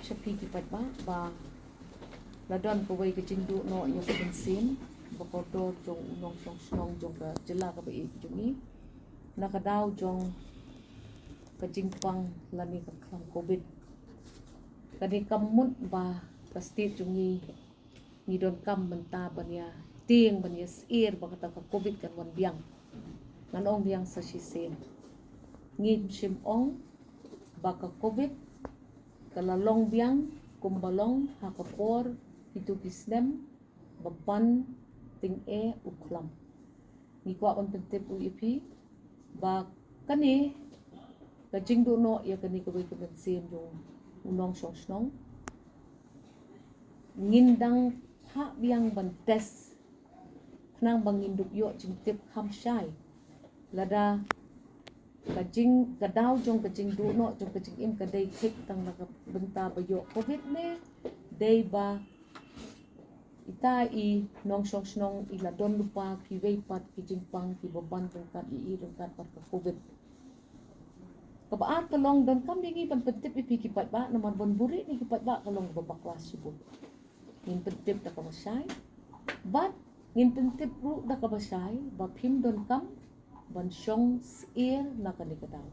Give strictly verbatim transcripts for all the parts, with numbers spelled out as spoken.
Sha phi ki paidbah ba la don kawei ka jingduh noh ïa ka mynsiem ba kordor jong u nongshong shnong jong ka jylla kaba ïeit jong ngi na ka daw jong ka jingpang lane ka khlam covid. Kane kam mut ba ka state jong ngi ngi donkam mynta ban ïa tieng ban ïa syier ba kata ka covid kan wan biang. Ngan ong biang sa shisien, ngim shym ong ba ka covid ka la long biang kumba long ha ka por kito ki snem ba ban tyngeh u khlam. Ngi kwah ban pyntip u ïa phi ba kane ka jingduh noh ïa kane kawei ka mynsiem jong u nongshong shnong ngin dang phah biang ban test khnang ba ngin dup ïoh jingtip kham shai lada ka jing, ka daw jong ka jingduh noh jong ka jingim ka dei thik tang na ka bynta ba ïoh covid ne dei ba ita i nongshong shnong i la don lypa kiwei pat ki jingpang kiba ban ryngkat ïa i ryngkat bad ka covid. Kaba ar ka long, donkam ïa ngi ban pyntip ïa phi ki paidbah namar ban buhrieh na ki paidbah ka long kaba bakla shibun. Ngin pyntip da kaba shai bad ngin pyntip ruh da kaba shai ba phim donkam ban shong syier na kane ka daw.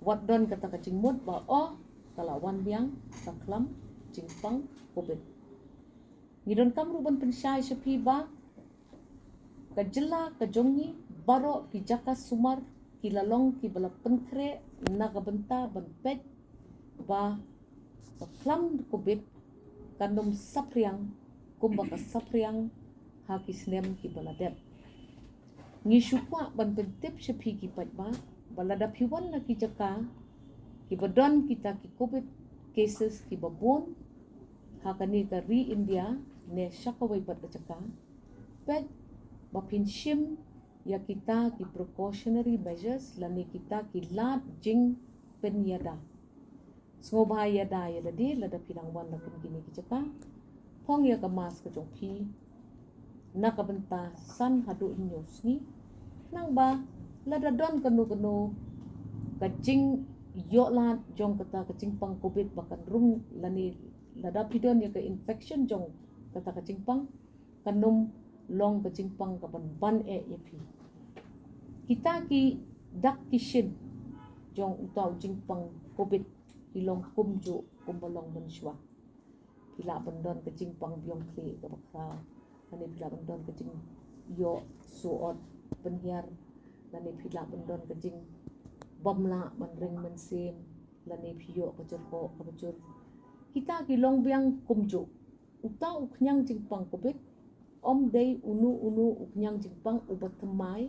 Wat don kata ka jingmut ba oh ka la wan biang ka khlam jingpang covid. Ngi donkam ruh ban pynshai sha phi ba ka jylla ka jong ngi baroh ki jaka sumar ki la long kiba la pynkhreh na ka bynta ban peit ba ka khlam covid kan ym saphriang kumba ka saphriang ha ki snem kiba la dep. Ngi shu kwah ban pyntip sha phi ki paidbah ba lada phi wan na ki jaka kiba don kita ki covid cases kiba bun ha kane ka ri India ne sha kawei pat ka jaka, peit ba phin shim ïa kita ki precautionary measures lane kita ki lad jingpynïada. Sngewbha ïada ïa lade lada phi dang wan na kum kine ki jaka. Phong ïa ka mask ka jong phi na ka bynta san haduh hynñiew sngi. Nang ba lada don kano kano ka jingïoh lad jong kata ka jingpang covid ba kan rung lane lada phi don ïa ka infection jong kata ka jingpang kan ym long ka jingpang kaban ban eh ïa phi. Kita ki dak ki shin jong uta u jingpang covid ki long kumjuh kumba long mynshuwa. Phi lah ban don ka jingpang biang khlieh kaba khraw lane phi lah ban don ka jingïoh suot pynhiar lane phi lah ban don ka jingbym lah ban ring mynsiem lane phi ïoh ka jyrhoh kaba jur. Kita ki long biang kumjuh. Uta u khñiang jingpang covid ym dei uno uno u khñiang jingpang uba thymmai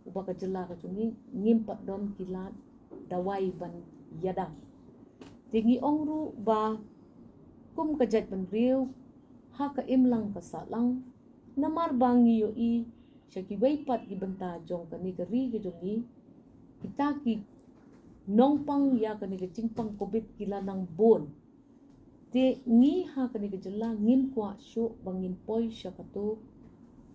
uba ka jylla ka jong ngi ngim pat don ki lad dawai ban ïada. Te ngi ong ruh ba kum ka jaitbynriew ha ka imlang ka sahlang namar ba ngi ïohi sha kiwei pat ki bynta jong kane ka ri ka jong ngi kita ki nongpang ïa kane ka jingpang covid ki la nang bun. Te ngi ha kane ka jylla ngim kwah shuh ba ngin poi sha kato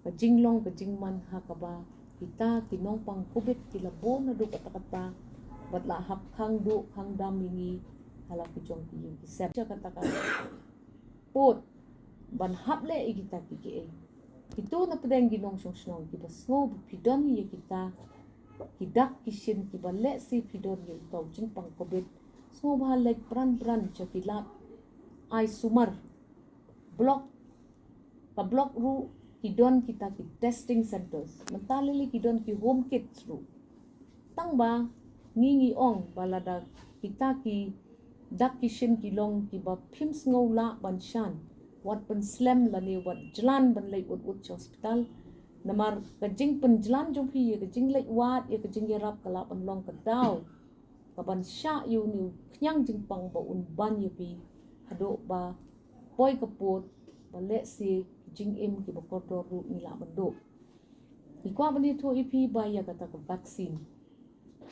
ka jinglong ka jingman ha kaba kita ki nongpang covid ki la bun naduh katta katta bad la hap khang duh khang dam ïa ngi ha la ki jong ki ïing ki sem. Sha kata ka pud ban hap leh ïa kita ki kiei. Kito na pdeng ki nongshong shnong kiba sngew ba phi don ïa kita ki dak ki shin kiba lehse phi don ïa uta u jingpang covid. Sngewbha leit bran bran sha ki lad ai sumar. Block, ka block ruh ki don kita ki testing centres. Mynta lei lei ki don ki home kits ruh. Tang ba ngi ngi ong ba lada kita ki dak ki shin ki long kiba phim sngew lah ban shan, wat pynslem lane wat jlan ban leit wut wut sha hospital. Namar ka jingpynjlan jong phi ïa ka jingleit wad ïa ka jingïarap ka lah ban long ka daw kaban shah ïa une u khñiang jingpang ba un ban ïa phi haduh ba poi ka pud ba lehse ki jingim kiba kordor ruh ngi lah ban duh. Ngi kwah ban ïathuh ïa phi ba ïa kata ka vaccine,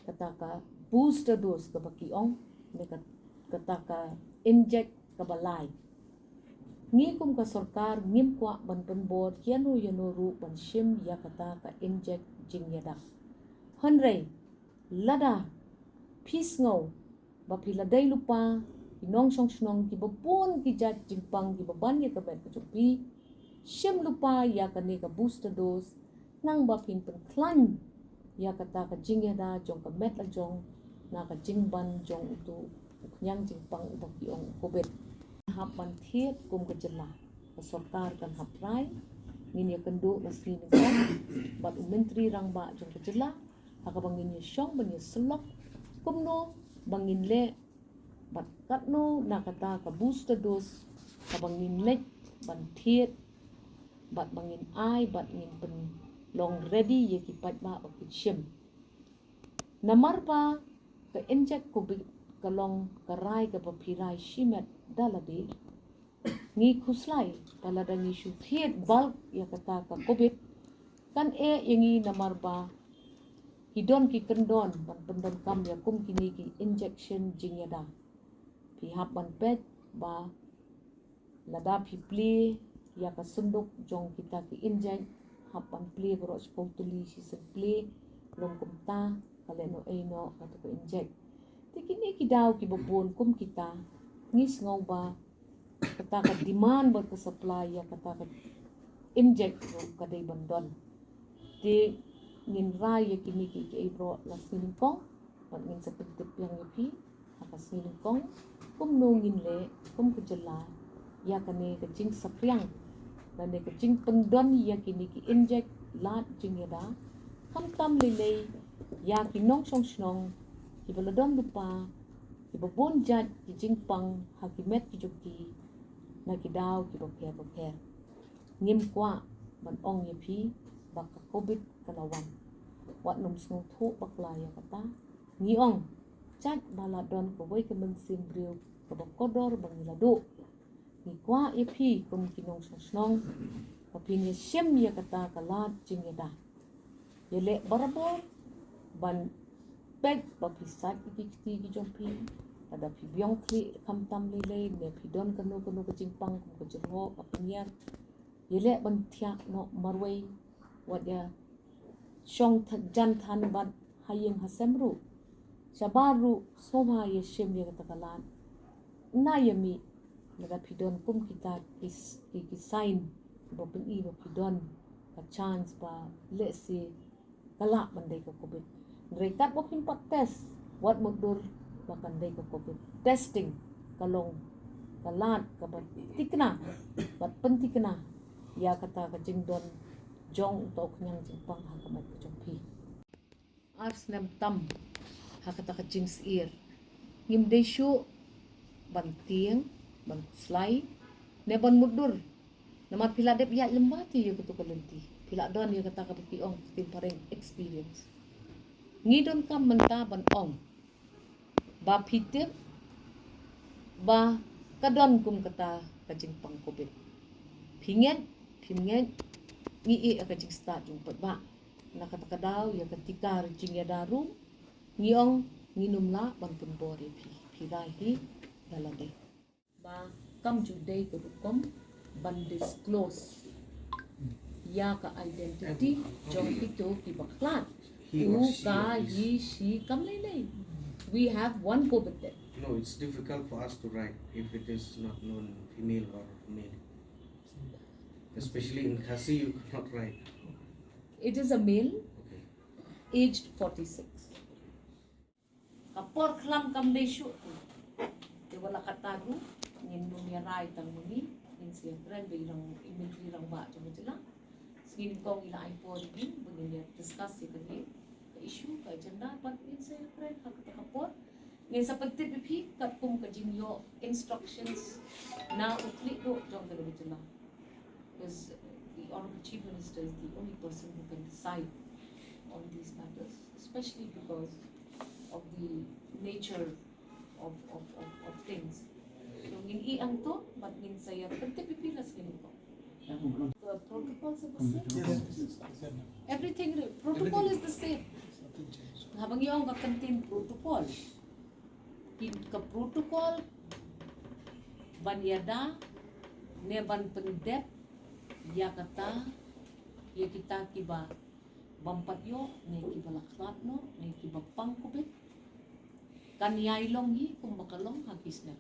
kata ka booster dose kaba ki ong ne ka, kata ka inject kaba lai. Ngi kum ka sorkar ngim kwah ban pynbor ïano ïano ruh ban shim ïa kata ka inject jingïada. Hynrei lada phi sngew ba phi la dei lypa Ki nongshong shnong kiba bun ki jait jingpang kiba ban ïa ka met ka jong phi, shim lypa ïa kane ka booster dose, nang ba phin pynkhlaiñ ïa kata ka jingïada jong ka met la jong na ka jingban jong utu u khñiang jingpang uba ki ong covid. Hap ban thied kum ka jylla, ka sorkar kan hap rai. Ngin ïa kynduh la sngi nyngkong bad u Myntri Rangbah jong ka jylla ha kaba ngin ïa shong ban ïa sylloh kumno ba ngin leh bad katno na kata ka booster dose kaba ngin leit ban thied bad ba ngin ai bad ngin pynlong ready ïa ki paidbah ba ki shim. Namar ba ka injek covid ka long ka rai kaba phi rai shimet da lade. Ngi khuslai ba lada ngi shu thied bulk ïa kata ka covid kan eh ïa ngi namar ba ki don ki kyndon ban pyndonkam ïa kum kine ki injection jingïada. Phi hap ban peit ba lada phi plie ïa ka synduk jong kita ki injek, hap ban plie baroh shiphew tylli shisien plie, long kumta ka leh noh ei noh kata ka injek. Te kine ki daw kiba bun kum kita ngi sngew ba kata ka demand bad ka supply ïa kata ka injek ruh ka dei ban don. Te ngin rai ïa kine ki, ki ei baroh la sngi nyngkong bad ngin sa pyntip biang ïa phi ha ka sngi nyngkong kumno ngin leh kum ka jylla ïa kane ka jingsaphriang lane ka jingpyndon ïa kine ki injek lad jingïada, khamtam lei lei ïa ki nongshong shnong kiba la don lypa, kiba bun jait ki jingpang ha ki met ki jong ki na ki daw kiba pher ba pher. Ngim kwah ban ong ïa phi ba ka covid ka la wan. Wat nym sngewthuh bakla ïa kata. Ngi ong, jait ba la don kawei ka mynsiem briew kaba kordor ba ngi la duh. Ngi kwah ïa phi kum ki nongshong shnong ba phin ïa shim ïa kata ka lad jingïada. Ïa leh barabor ban peit ba phi sait ïa ki kti ki jong phi. Lada phi biang khlieh khamtam lei lei ne phi don kano kano ka jingpang kum ka jyrhoh ka pynïar, ïa leh ban thiah noh marwei. Wat ïa shong tha-, jan than bad ha ïing ha sem ruh. Shabar ruh sngewbha ïa shim ïa kata ka lad. Na ïa mih lada phi don kum kita ki s-, ki, ki sign ba pyni ba phi don ka chance ba lehse ka lah ban dei ka covid. Hynrei katba phin pat test wat mutdur ba kan dei ka covid. Testing ka long ka lad kaba thikna bad pynthikna ïa kata ka jingdon jong uta u khñiang jingpang ha ka met ka jong phi. Ar snem tam ha kata ka jingsyier ngim dei shuh ban tieng, ban khuslai ne ban mutdur. Namar phi la dep ïaid lem bad ïa katu ka lynti, phi la don ïa kata kaba ki ong ka ktien phareng experience. Ngi donkam mynta ban ong ba phi tip ba ka don kum kata ka jingpang covid. Phi ngeit, phim ngeit, ngi ïeh ïa ka jingstad jong u paidbah. Na kata ka daw ïa ka tikar jingïada ruh ngi ong ngin ym lah ban pynbor ïa phi, phi rai hi da lade. Ba kam ju dei ka rukom ban disclose ïa ka identity jong kito kiba khlad. He or she, ka, or he, she, kam lei lei. We have one COVID there. No, it's difficult for us to write if it is not known female or male. Especially in Khasi, you cannot write. It is a male, okay, aged forty-six. Ka por khlam kam dei shuh tu. Te wat la katta ruh ngin ym ïa rai tang ma ngi, ngin sa ïa kren bad i rang, i Myntri Rangbah jong ka jylla. Sngi nyngkong i la ai por ïa ngi ba ngin ïa discuss ïa kane ka issue, ka agenda, bad ngin sa ïa kren ha kata ka por. Ngin sa pyntip ïa phi katkum ka jingïoh instructions na u khlieh duh jong kane ka jylla. Because the Honorable Chief Minister is the only person who can decide on these matters, especially because of the nature of, of, of, of things. So ngin ïa ong to, bad ngin sa ïa pyntip ïa phi la sngi nyngkong. The protocols are the same. Yes. Everything, the protocol is the same. Haba ngi ong ka kyntien protocol, ki, ka protocol ban ïada ne ban pyndep ïa kata, ïa kita kiba bym pat ïoh ne kiba la khlad noh ne kiba pang COVID. Kan ïai long hi kumba ka long ha ki snem.